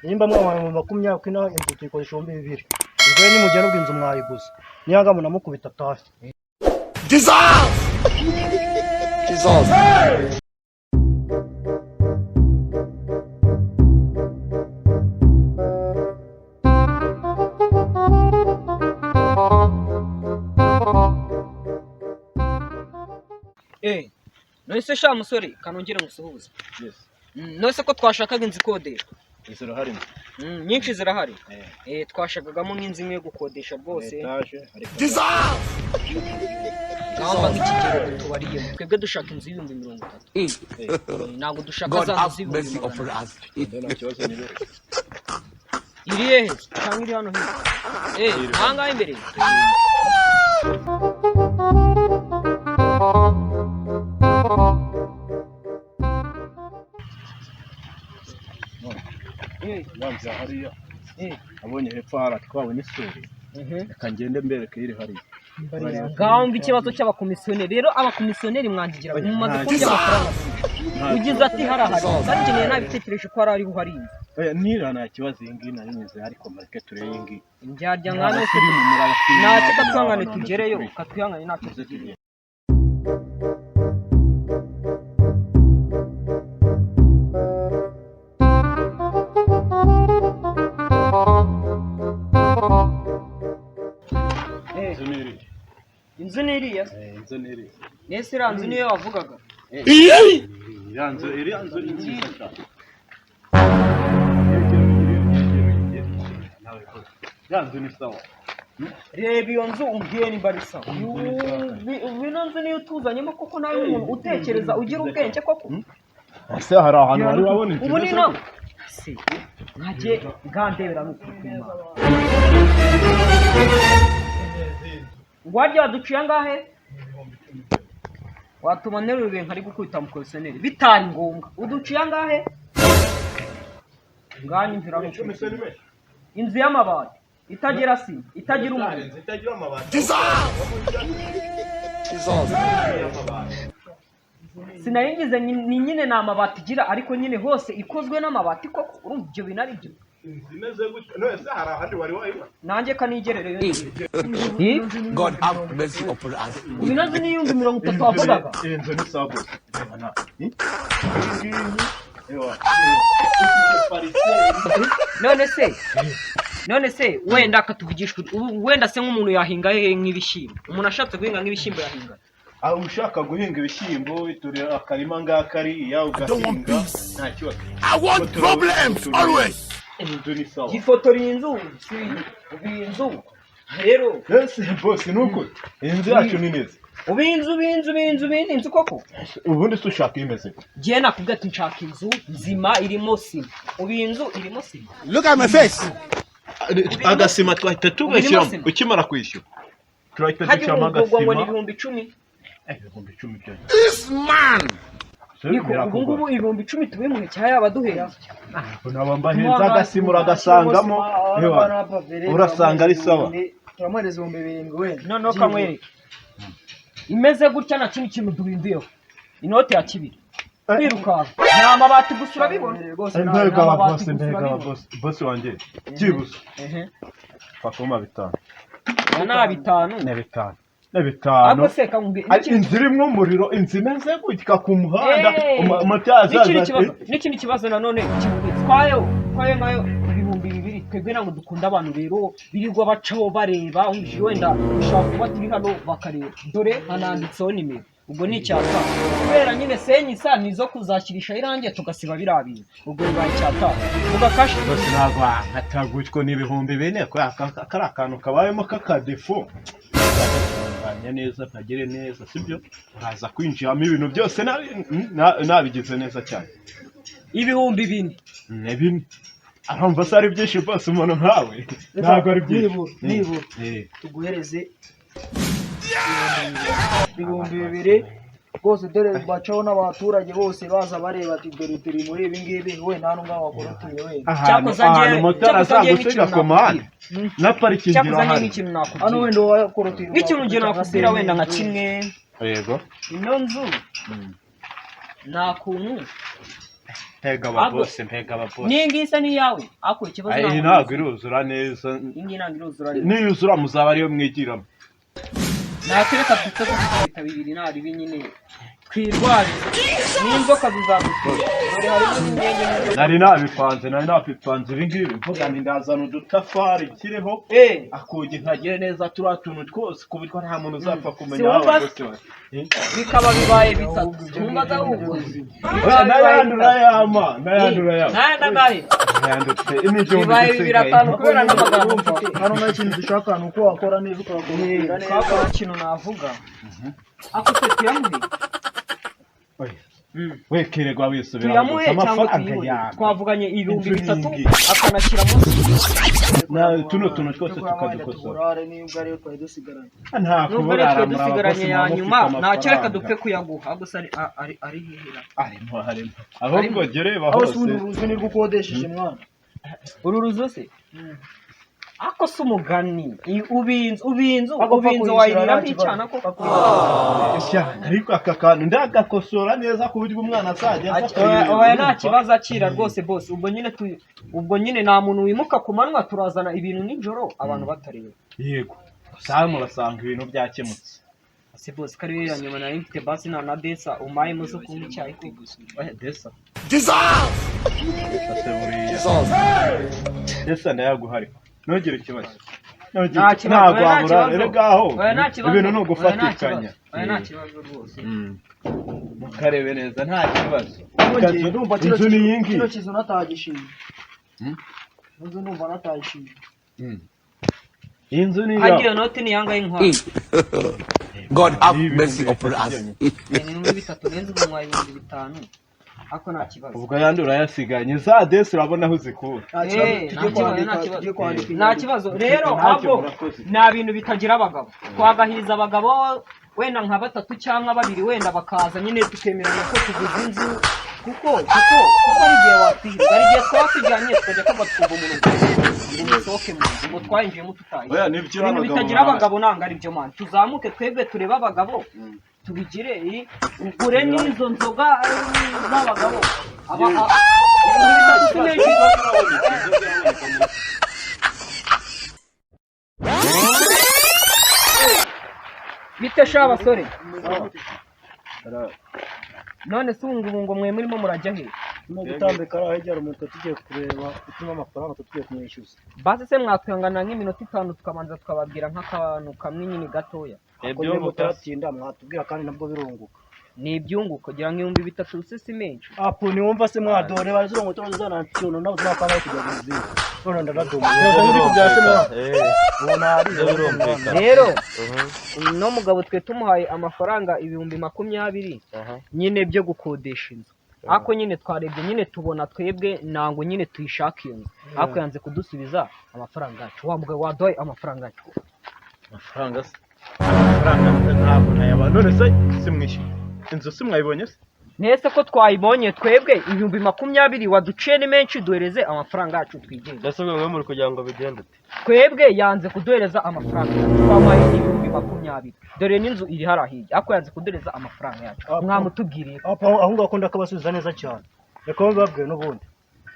Nimba mwabaye mu 20 ko inaha inzu tuyikoresha 2000. Ubwo nimugenda ubwo inzu mwayiguze. Niyanga munamukubita atahe. Jesus! Jesus. None se sha musore, kanongere ngusuhuze. Yes. None se ko twashakaga inzu ikodeshwa? Inzu irahari. Nyinshi zirahari. Eh. Twashakagamo nk'inzu imwe yo gukodesha rwose. Etaje ariko Jesus! Ngamba nk'ikigero tubariyemo. Twebwe dushaka inzu y'ibihumbi 30. Ntabwo dushaka God za nzu have z'ibihumbi mercy magana. upon us. nta kibazo nibe. Iri hehe? Cyangwa iri hano hirya? Aha ngaha imbere. Yanze hariya. Abonye hepfo hari twabonye isuri. Reka ngende mbereke iri hariya. Ngaho mva ikibazo cy'abakomisiyoneri. Rero abakomisiyoneri mwangigira mumaze kurya amafaranga menshi. Ugize ati harahari. Kandi nkeneye nabitekereje ko hari ariho hari inzu. Oya, nira nta kibazo, iyi ngiyi nari nyize, ariko mureke turebe iyi ngiyi. Indyarya mwana wese. Abasirimu, muri abasirimu. Ntacyo, katwihangane tugereyo, katwihangane ntacyo tugereyo. Inzu ni iriya. Inzu ni iriya? Inzu ni iriya. Nese iriya nzu niyo wavugaga? Iriya nzu ni nziza cyane. Iriya nzu ni sawa. Reba iyo nzu umbwiye nimba ari sawa. Ino nzu niyo utuzanyemo koko? Nawe umuntu utekereza ugira ubwenge koko. Ese hari ahantu wari wabona inzu Ubu ni imeze no gutya? Se nkajye ngandebera n'ukuri kw'Imana. Warya waduciye angahe? Watuma nterura ibintu ari gukubita mu komisiyoneri bitari ngombwa. Uduciye angahe? Nganyumvira n'ukuri kw'Imana. Inzu y'amabati itagira sima, itagira umuriro. Inzu itagira amabati. Jesus! Jesus. Sinayingize ni nyine ni amabati igira, ariko nyine hose ikozwe n'amabati koko. Urumva ibyo bintu ari byo? Inzu imeze gutya, none se hari ahandi wari wayibona? Nanjye kanigerereyo. God have mercy upon us. Ubu ino nzu ni iy'ibihumbi 30 wavugaga? Iyi nzu ni sawa gusa. Reba nawe. Iyi ngiyi, ewa, ifite parcelle. None se wenda akatuvugishwa ubu, wenda se nk'umuntu yahinga hehe nk'ibishyimbo? Umuntu ashatse guhinga nk'ibishyimbo yahinga? Aho ushaka guhinga ibishyimbo, turi akarima ngaka ariya ugahinga nta kibazo. I want problems always. Inzu ni sawa. Gifotora iyi nzu, si ubu iyi nzu rero. Ese bose ni uko inzu yacu ni neza. Ubu iyi nzu, ubu iyi nzu, ubu iyi nzu, ubu iyi nzu koko. Ubundi se ushaka imeze gute? Njyewe nakubwira ati nshaka inzu nzima irimo sima. Ubu iyi nzu irimo sima? Look at my face. Agasima twahita tugashyiramo sima. Ukimara kwishyura turahita Hajya dushyiramo ubwo ngo ni agasima. 10,000. 10,000 byo This man. Niko ubu ngubu 10,000 tubimuhe cyangwa yaba aduhenze? Naba mbahenze. Agasima uragasangamo. Ewa, urasanga ari sawa. Turamuhereza 7,000 wenda. Noneho kamwereke imeze gutya, nta kindi kintu duhinduyeho, inoti ya kibiri kwirukanka, ni amabati gusa urabibona. Rwose Mbega amabati aba boss, gusa mbega aba urabibona. boss, boss wanjye, byibuze fakoma 5. Aya ni 5. Ni 5, ni 5. Ahubwo se kamubwire Ari inzu irimo umuriro, inzu imeze gutya ku muhanda, umutyaza. N'ikindi kibazo nanone kimubitse twayo nayo 2000. Twebwe ntabwo dukunda abantu rero birirwa bacaho bareba. Wumvise wenda ushobora kuba turi hano bakareba, dore hananditseho nimero, ubwo ni icyatanu kubera nyine senyisa ni izo kuzashyirishaho irangi tugasiba biriya bintu, ubwo bibaye icyatanu ugakasha. Rwose ntabwo nkatagutwo ni 4000 kubera kari akantu kabayemo k'akadefo. Tunganya neza, ntagere neza, sibyo? Uraza kwinjiramo ibintu byose nabigize neza cyane. 4000. Ni 4 arumva se ari byinshi rwose? Umuntu nkawe ntabwo ari byinshi. Nibura, nibura. Tuguhereze 2000 rwose. Dore bacaho n'abaturage bose baza bareba ati dore turi muri ibi ngibi, we nta n'ubwo wakorotiriye wenda. Ahantu Cyakoze ahantu motari cyakoze ngewe azagusiga nk'ikintu ku muhanda na parikingi Cyakoze ngewe irahari. nk'ikintu Hano nakubwira, wenda wakorotiriye nk'ikintu ngewe nakubwira wenda nka kimwe, Yego. ino nzu nta kuntu Mbega ababosi, mbega ababosi! N'iyi ngiyi isa n'iyawe, ariko ikibazo Iyi ntabwo iruzura neza. Iyi ngiyi ntabwo iruzura neza. Niyuzura muzaba ariyo mwigiramo. Ntacyo, reka dupfe gukubita bibiri naribi nyine twirwarize, n'inzoka zizagutera. Dore harimo n'imyenge n'inzoka. Nari nabipanze ibi ngibi, mvuga nti ndazana udutafari nshyireho akugi nkagire neza turiya tuntu twose, ku buryo nta muntu uzapfa kumenya aho Siwumva se? ababosi bari. Bikaba bibaye bitatu, twumvaga ahubwo. Oya, n'ayandi urayama, n'ayandi urayama. N'ayandi angahe? Yanditse n'igihumbi Bibaye bibiri gisigaye. atanu kubera n'amagambo mfite. Hano nta kintu dushaka, ni uko wakora neza ukahakora neza. Twakora ikintu navuga ako se tuyamuhe. Oya. We kirirwa wisubira Tuyamuhe cyangwa amafaranga tuyibone? yawe. Twavuganye ibihumbi Inzu bitatu ni iyi. akanashyiramo. Na tuno tuntu twose tukadukosora. Tuburare nibwo ariyo twari dusigaranye. Nta Nubwo kuburara rero twe muri dusigaranye ababosi, ya muba nyuma, mufite ntacyo, reka amafaranga. dupfe kuyaguha gusa. Ari hehera? Arimo, arimo, ahubwo jya ureba Aho se hose. ubundi uruzu nirwo ukodesheje, mwana? Uru ruzu se ako si umugani? Ubinzu, ubinzu, Agomba ubinzu kuyishyura, wayiriramo nta kibazo. icyana koko. Cyane, ariko aka kantu ndagakosora neza ku buryo umwana azajya aza Oya, oya, nta akayireba. kibazo, akira rwose bose. Ubwo nyine nta muntu wimuka ku manywa, turazana ibintu nijoro abantu batareba. Yego, gusa murasanga ibintu byakemutse. Ese bose, ko ariyo ya nyuma nari mfite, basi nta na desa umayemo zo kunywa icyayi ko? Oya, desa desa se buriya desa ndayaguha, ariko ntugire ikibazo. Ntugire Nta kibazo, ntabwo oya, nta wabura kibazo. erega aho Oya, nta kibazo. ibintu ni Oya, nta ugufatikanya. kibazo. Oya, nta kibazo rwose. Mukarebe neza, nta kibazo. Nongeye ndumva kino Inzu ni iyi ngiyi. Kino kizu natagishimye. Inzu ndumva natayishimye. Iyi nzu ni Hagiye iyawe. iyo noti ni yangahe inkwano? God have mercy upon us. Ni 3000 neza, ubu mwaye 5000, ariko nta kibazo. Ubwo ayandi urayasiganye, za desi urabona aho uzikura. Nta kibazo. Eh, Tujye nta kibazo, kwandika, nta kibazo. tujye kwandika. Nta kibazo rero. Ntacyo, Ahubwo murakoze. nta bintu bitagira abagabo, twagahiza abagabo wenda nka batatu cyangwa babiri, wenda bakaza nyine tukemeranya ko tuguze inzu, kuko ari igihe wakwihirwa, hari igihe twaba tujyanye tukajya kava twumva umuntu ngo musohoke mu nzu, ngo twayinjiyemo tutayi. Oya, nibyo, Ibintu abagabo bitagira abagabo ntabwo ari byo, man. Tuzamuke twebwe turebe abagabo tubigire, ugure n'izo nzoga z'abagabo. Ibintu bitatu si menshi. Bite sha basore? None se ubu ngubu ngo mwe murimo murajya he? Turimo gutambika hariya hirya, hari umuntu tugiye kureba utuma amafaranga, tugiye kumwishyuza. Basi se mwatwihangana nk'iminota 5 tukabanza tukababwira nk'akantu kamwe nyine gatoya? Ko niba mutatinda mwatubwira, kandi nabwo birunguka. Ni ibyunguka kugira ngo 3000 se si menshi. Apo ntiwumva se mwadore barazira ngo turazana ikintu nawe tuzakanga kujya mu zindi, none ndanadumiye. Rero uno mugabo twe tumuhaye amafaranga 20,000 nyine byo gukodesha inzu, ariko nyine twarebye nyine tubona twebwe ntabwo nyine tuyishaka iyo nzu, ariko yanze kudusubiza amafaranga yacu. Wa mugabo waduhaye amafaranga yacu. Amafaranga se, amafaranga ntabwo nayabona. None se simwishyuye inzu? Simwayibonye se? Nese ko twayibonye twebwe, 20,000 waduciye ni menshi, duhereze amafaranga yacu twigenge. Mbese ubwo mwe muri kugira ngo bigende ute? Twebwe yanze kuduhereza amafaranga yacu, twamuhaye 20,000, dore n'inzu iri hariya hirya, ariko yanze kuduhereza amafaranga yacu. Mwamutubwiriye. Apo aho ngaho ndakabasubiza neza cyane. Reka mbabwire n'ubundi,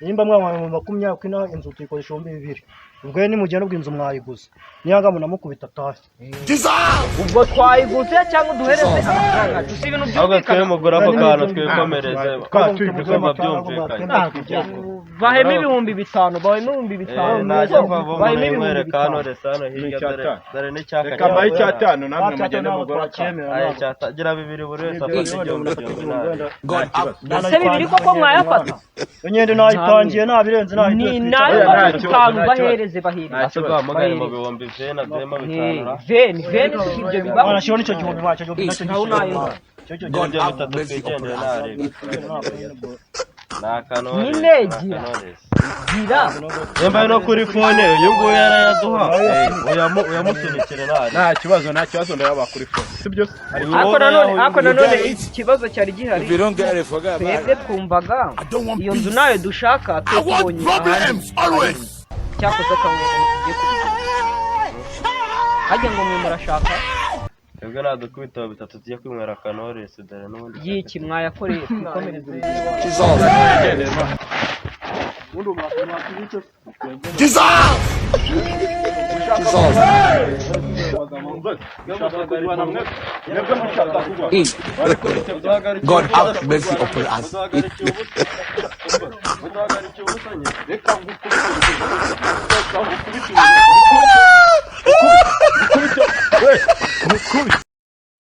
nimba mwabaye mu 20, ino inzu tuyikoresha 2000, ubwo rero nimugenda ubwo inzu mwayiguze, niyanga munamukubita atahe. Ubwo twayiguze cyangwa uduhereze amafaranga yacu, si ibintu Ahubwo twe byumvikana. mugura ako kantu twikomereze. Twaba tuyiguze. Ndumva byumvikanye. Bahema 5000, bahema 5000. Najya mvamo Bahema ibihumbi mwereka hano bitanu. resa hano hirya, dore Icyatanu. dore n'icyaka. Reka mbahe icyatanu, namwe mugende mugura akantu. Twacyemera. Aya cyata gira bibiri, buri wese afata igihumbi igihumbi nabi. God have Ese bibiri koko mwayafata? Imyenda nayipangiye nabirenze. Ni nayo Oya, nta kibazo, bitanu. nta kibazo. Bahereze, bahereze. Ase guhamagare mu bihumbi vena duhemo bitanu ra. Veni veni, si ibyo bibaho. Wanashyiraho n'icyo gihumbi mwacyo, gihumbi nacyo. Nawe unayo. God Ibyo have bitatu mercy upon twigendere us. narebe ni akantu. Nyine gira. Gira. Nimba ari no kuri phone uyu nguyu yarayaduha, uyamusunikire nabi. Nta kibazo, nta kibazo, ndayaba kuri phone, sibyo se? Ariko nanone ikibazo cyari gihari, If you don't get it, forget about twebwe it. twumvaga I don't want iyo nzu peace. nayo dushaka, twe I want tubonye ahandi. problems always. Cyakoze kamwe tugiye kubigira, hajya ngo mwe murashaka. Twebwe nadukubita bitatu tujya kwinywera akantoresi, dore n'ubundi. Yiki mwayakoreye, twikomereze urugendo. Mwebwe mushaka kurwana. God have mercy upon us. Muduhagarikiye ubusa, muduhagarikiye ubusa nyine. Reka ngukubite.